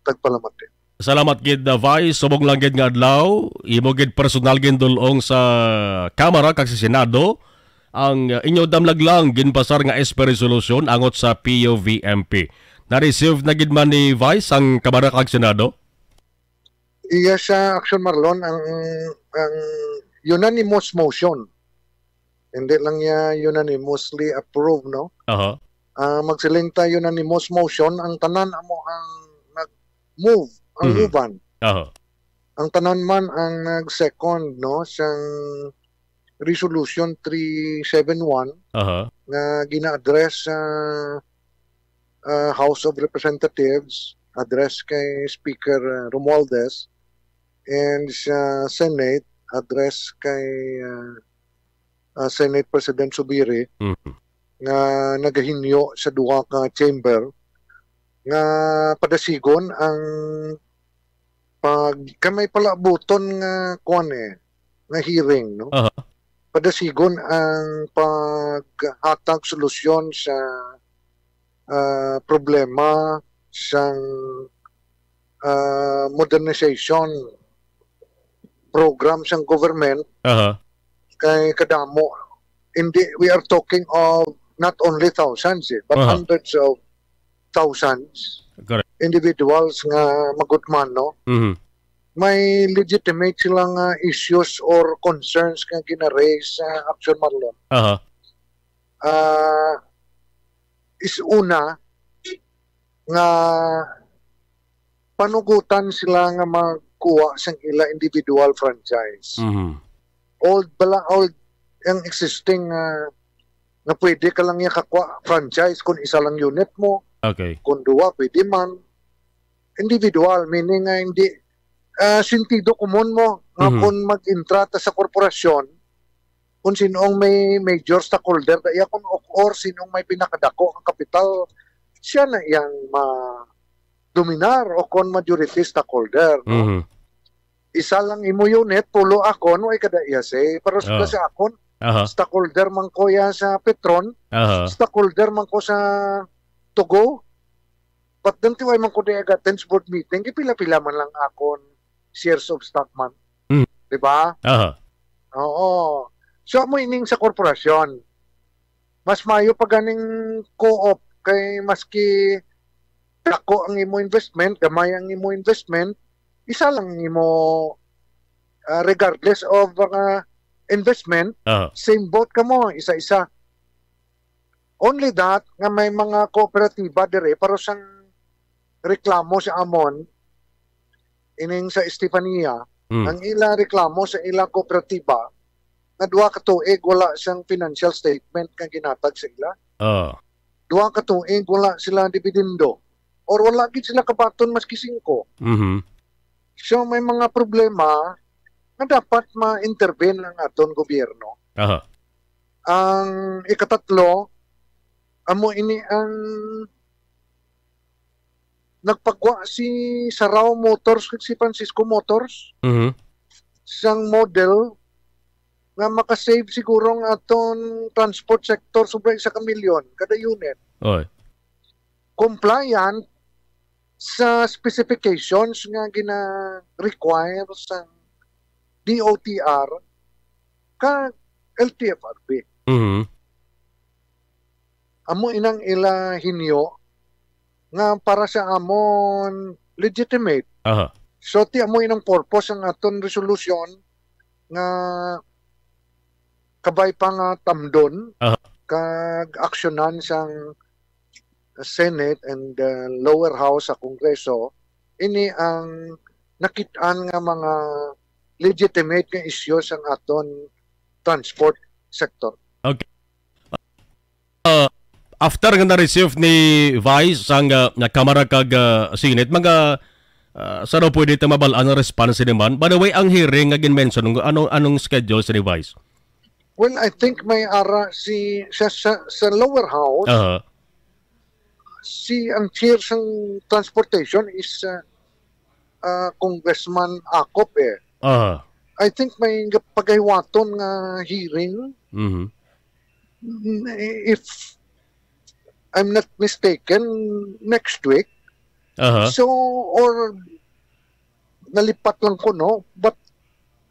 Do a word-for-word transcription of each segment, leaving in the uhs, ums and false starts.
tagpalamat din. Salamat gid, uh, Vice. Subong lang gid nga adlaw, imo gid personal gindul-ong sa Kamara kag sa Senado ang, uh, inyo damlag lang ginpasar nga S P resolution angot sa P U V M P. Na-receive na gid man ni Vice ang Kamara kag Senado? Iya sa Action Marlon ang, ang unanimous motion. Hindi lang niya unanimously approved, no? Aha. Ah, magsiling ta unanimous motion, ang tanan amo ang nag-move, ang Mhm. uban. Aha. Ang tanan man ang nag-second, no, sang Resolution three seven one Aha. nga gina-address sa, ah, House of Representatives, address kay Speaker, ah, Romualdez, and sa Senate, address kay, ah, ah, Senate President Zubiri, Mhm. nga nagahinyo sa duha ka chamber nga padasigon ang pag-, kay may palabuton nga kuwan eh, nga hearing, no? Aha. Padasigon ang paghatag solusyon sa, ah, problema sang, ah, modernization program sang government. Aha. Kay kadamo. Hindi, we are talking of not only thousands eh, but Aha. hundreds of thousands Correct. individuals nga magutman, no? Mhm. May legitimate sila nga issues or concerns nga gina-raise sa Action Marlon. Aha. Ah, is una nga panugutan sila nga magkuha sang ila individual franchise. Mhm. Old bala, old ang existing, ah, nga pwede ka lang niya kakuha franchise kung isa lang unit mo, Okay. kung duwa, pwede man. Individual, meaning nga hindi, ah, sentido komon mo nga Mhm. kung mag-intra ta sa korporasyon, kung sinong may major stockholder da iya, kung, or, or sinong may pinakadako ang kapital, siya na iyang ma-, dominar o kon majority stockholder, no? Mhm. Isa lang imo unit, pulo akon, way kada iya say. Pero sa, Ah. sa akon, Aha. stockholder man ko ya sa Petron, Aha. stockholder man ko sa Tugo. But then, tiway man ko di aga-attend sa board meeting, kay pila-pila man lang akon shares of stock man. Mm. Di ba? Aha. Oo. So, amo ining sa korporasyon. Mas maayo pa ganing co-op kay maski dako ang imo investment, gamay ang imo investment, isa lang ang imo, ah, regardless of, ah, investment, Aha. same boat kamo, isa-isa. Only that nga may mga kooperatiba dire, pero sang reklamo sa amon, ining sa Estefania, Mm. ang ila reklamo sa ila kooperatiba nga duha ka tuig wala siyang financial statement nga ginhatag sa ila. Ah. Duha ka tuig wala sila dividendo or wala gid sila kabaton maski singko. Mhm. So, may mga problema nga dapat ma-intervene ang aton gobyerno. Aha. Ang ikatatlo, amo ini ang nagpagwa si Sarao Motors kag si Francisco Motors Mhm. sang model nga makasave siguro ang aton transport sector sobra isa ka milyon kada unit. Oy. Compliant sa specifications nga gina-require sa D O T R kag L T F R B. Mhm. Amo inang ila hinyo nga para sa amon legitimate. Aha. So, ti amo inang purpose ang aton resolution nga kabay pa nga tamdon Aha. kag aksyonan sang Senate and, uh, lower house sa Kongreso, ini ang nakit-an nga mga legitimate nga issues sang aton transport sector. Okay. Uh, after nga na-receive ni Vice sang, uh, nga Kamara kag, uh, Senate, mga, uh, sa daw pwede ta mabal-an ang response ni man? By the way, ang hearing nga gin-mention, ano, anong schedule sa ni Vice? Well, I think may ara si sa, sa, sa lower house, Aha. si ang chair sang transportation is, uh, uh, Congressman Acop eh. Aha. I think may pagahiwaton nga hearing. Mhm. Mm, if I'm not mistaken, next week. Aha. So, or nalipat lang ko, no? But,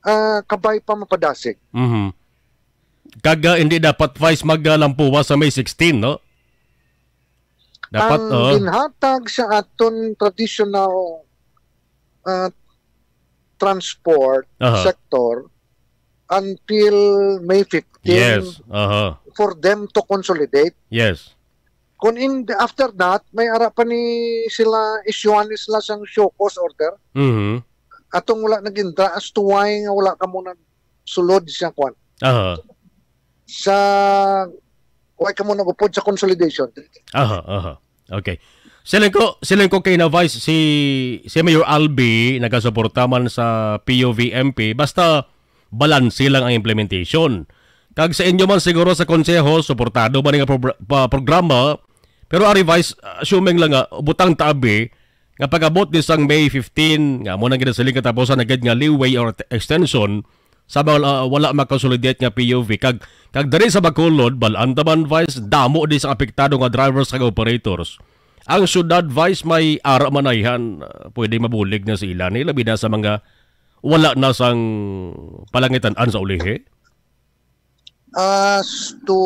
ah, kabay pa mapadasig. Mhm. Kag, ah, hindi dapat, Vice, maglampuwa sa May sixteen, no? Dapat, Ang oo. ginhatag sa aton traditional, ah, transport Aha. sector until May fifteen Yes. Aha. for them to consolidate. Yes. Kung in, after that, may ara pa ni sila, isyuhan ni sila sang show cause order. Mhm. Atong wala nag-intra as to why nga wala kamo nagsulod sa kwan. Aha. Sa, why kamo nagupod sa consolidation? Aha, aha. Okay. Siling ko, siling ko kay na Vice, si, si Mayor Albi nagasuporta man sa P U V M P, basta balanse lang ang implementation. Kag sa inyo man siguro sa konseho, suportado man nga pro-, pa-, programa, pero ari Vice, assuming lang nga, butang ta abi, nga pag-abot ni sang May fifteen, nga mo nang ginasiling katapusan na gid nga leeway or t-, extension, sa mga, ah, wala makonsolidate nga P U V. Kag, kag diri sa Bacolod, balaan ta man, Vice, damo di sang apektado nga drivers kag operators. Ang syudad, Vice, may ara manayhan, ah, pwede mabulig na sa ila ni, labi na sa mga wala na sang palangitan-an sa ulihi. As to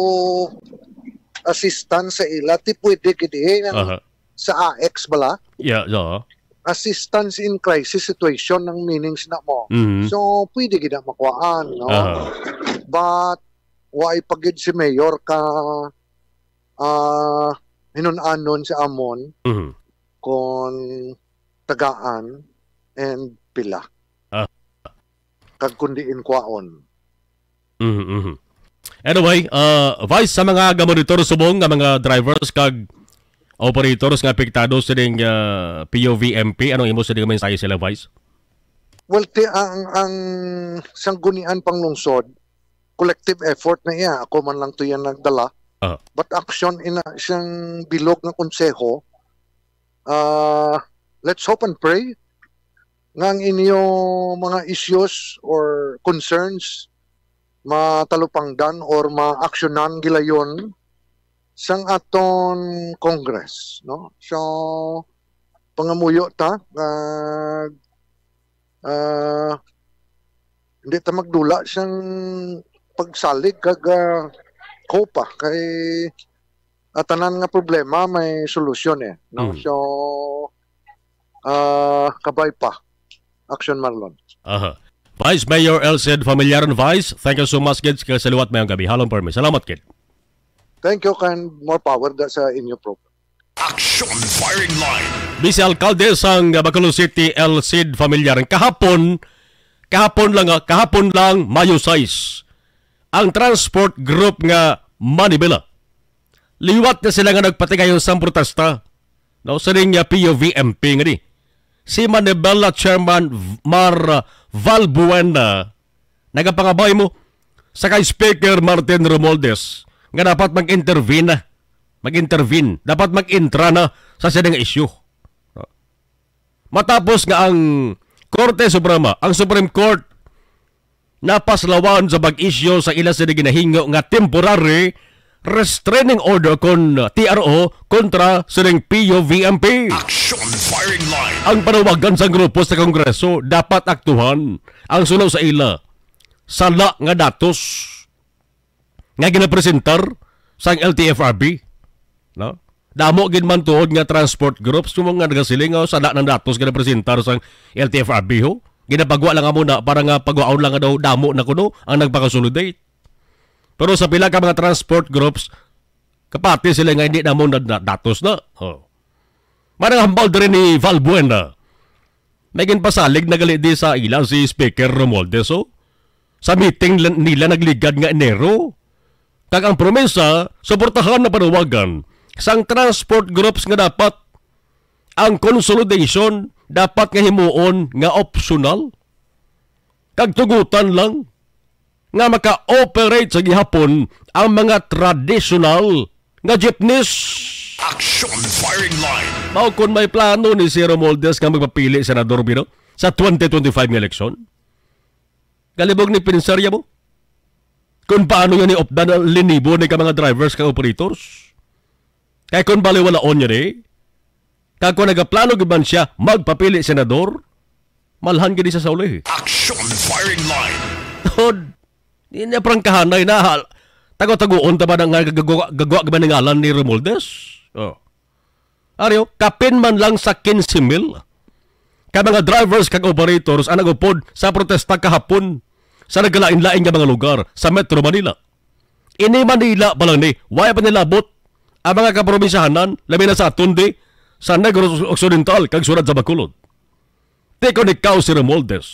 assistance sa ila, ti pwede gid, eh, ang Aha. sa A X bala. Yeah, yeah. Assistance in crisis situation ang meanings na mo. Mhm. So, pwede gid na makuhaan, no? Aha. But, why pa gid si Mayor ka, ah, hinun-anon sa amon Mhm. kung tagaan and pila? Ah. Kag kung diin kwaon? Mhm, mhm. Anyway, uh, Vice, sa mga gamonitor subong nga mga drivers kag operators nga apektado sining, uh, P U V M P, anong imo sining mensahe sila, Vice? Well, ti-, ang, ang sanggunian panglungsod, collective effort na iya. Ako man lang to yan nagdala. Ah. But action ina siyang bilog nga konseho. Ah, let's hope and pray nga ang inyo mga issues or concerns matalupangdan or maaksyonan gilayon sang aton Congress, no? So, pangamuyo ta, ah, ah, hindi ta magdula sang pagsalig kag, ah, COPA kay, ah, tanan nga problema may solusyon, eh, no? Mm. So, ah, kabay pa. Action, Marlon. Aha. Vice Mayor Elcid Familiaran, Vice, thank you so much, kids, kay sa liwat mayong gabi. Halong permi. Salamat, kid. Thank you, and more power da sa inyo program. Action Firing Line. Vice Alkalde sang Bacolod City, Elcid Familiaran. Kahapon, kahapon lang, ah, kahapon lang, Mayo sais, ang transport group nga Manibela, liwat na sila nga nagpatigayon sang protesta, no, sa ning, ah, P U V M P nga di. Si Manibela Chairman V-, Mar, ah, Valbuena, nagapangabay mo sa kay Speaker Martin Romualdez nga dapat mag-intervene na. Mag-intervene. Dapat mag-intra na sa sini nga issue. Matapos nga ang Korte Suprema, ang Supreme Court, napaslawan sa pag-issue sa ila sini ginahingo nga temporary restraining order kon T R O kontra sining P U V M P. Action Firing Line. Ang panawagan sang grupo sa Kongreso, dapat aktuhan ang suno sa ila sala nga datos nga ginapresentar sang L T F R B, no? Damo gid man tuod nga transport groups, yung mga nagasiling, oh, sala nang datos ginapresentar sang L T F R B, ho. Ginapagwa lang amo na para nga pagwaon lang nga daw damo na kuno ang nagpakasolidate. Pero sa pila ka mga transport groups, kapati sila nga hindi na mo na, na datos na. Oh. Manang hambal diri ni Valbuena. May ginpasalig na gali di sa ila si Speaker Romualdez, oh. Sa meeting lan-, nila nagligad nga Enero. Kag ang promesa, suportahan na panawagan sang transport groups nga dapat ang consolidation dapat nga himuon nga optional. Kag tugutan lang nga maka-operate sa gihapon ang mga traditional nga jeepneys. Action Firing Line. Mao kon may plano ni si Romualdez nga magpapili senador bino sa twenty twenty-five nga eleksyon. Galibog ni pinsarya mo? Kung paano yun iopdan ang linibo ni ka mga drivers kag operators? Kay kung baliwalaon yun eh, Kag kung nagaplano gid man siya magpapili senador, malhan gid siya sa ulihi. Action firing line. Tod, di niya prangkahanay na, hal-, tago-taguon ta ba na nga gagwa, gagwa gid man ang ngalan ni Romualdez? Oh. Aryo, kapin man lang sa quince mil ka mga drivers kag operators ang nagupod sa protesta kahapon sa nagkalain-lain nga mga lugar sa Metro Manila. Ini Manila pa lang ni, wala pa nilabot ang mga kaprobinsyahanan, labi na sa aton di sa Negros Occidental kag sulod sa Bacolod. Ti kon ikaw si Romualdez,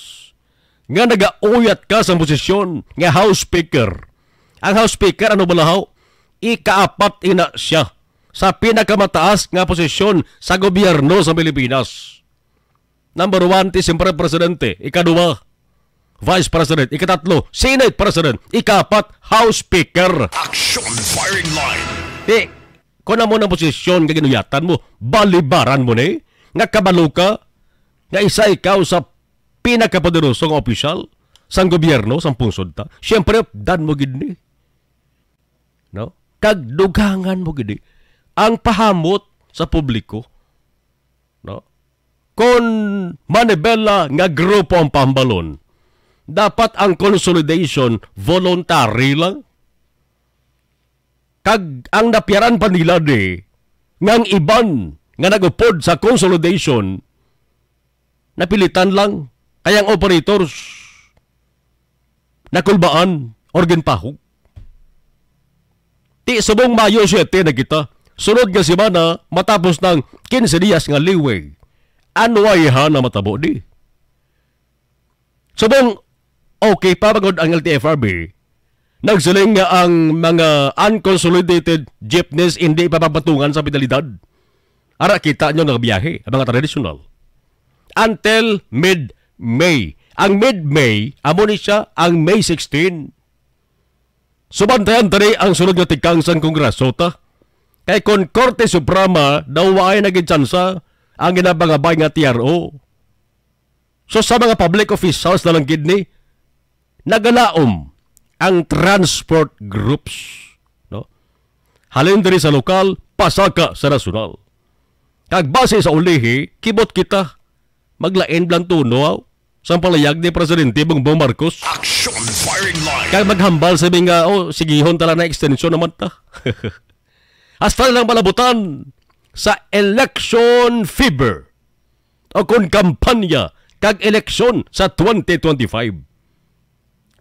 nga nagauyat ka sa posisyon nga House Speaker. Ang House Speaker, ano bala haw? Ikaapat ina siya sa pinakamataas nga posisyon sa gobyerno sa Pilipinas. Number one, ti siyempre presidente. Ikaduha, vice president. Ikatatlo, Senate president. Ikaapat, House Speaker. Action firing line. Ti, kung amo nang posisyon nga ginuyatan mo, balibaran mo ni, nga kabalo ka, nga isa ikaw sa pinakapoderoso nga opisyal sang gobyerno, sang pungsod ta. Siyempre, dan mo gid ni. No? Kag dugangan mo gid ni ang pahamot sa publiko. No? Kon manibela nga grupo ang pahambalon, dapat ang consolidation voluntary lang. Kag ang napiyaran pa nila di nga ang iban nga nagupod sa consolidation napilitan lang, kay ang operators nakulbaan or ginpahog. Ti subong Mayo siete na kita. Sunod nga semana, matapos ng quince dias nga liway. Ano ay ha na matabo di? Subong, okay pa ba gud ang L T F R B? Nagsiling nga ang mga unconsolidated jeepneys hindi pa mapatungan sa penalidad. Ara, kita nyo nagabiyahe, ang mga tradisyonal. Until mid-May. Ang mid-May, amo ni siya ang May sixteen. So, bantayan tani ang sunod nga tikang sang Kongreso ta. Kay kon Korte Suprema daw waay na gid tsansa ang ginapangabay nga T R O. So, sa mga public officials na lang gid ni nagalaom ang transport groups, no? Halin diri sa lokal, pasaka sa nasyonal. Kag base sa ulihi, kibot kita, maglain blang tono, aw, sang palayag ni Presidente Bongbong Marcos. Action firing line. Kag maghambal sa mga, oh, sigihon tala na extension naman ta. Hasta lang malabutan sa election fever o kon kampanya kag eleksyon sa twenty twenty-five.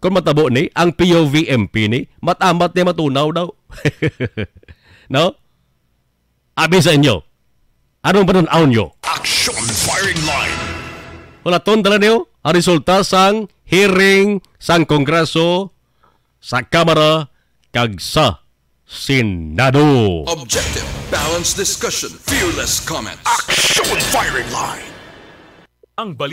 Kung matabo ni, ang P O V M P ni, matamat ni matunaw daw. No? Abi sa inyo, anong pananaw nyo? Action firing line. Hulaton tala niyo ang resulta sang hearing sang Kongreso, sa Kamara, kag sa Senado. Objective, balanced discussion, fearless comments. Action firing line. Ang balita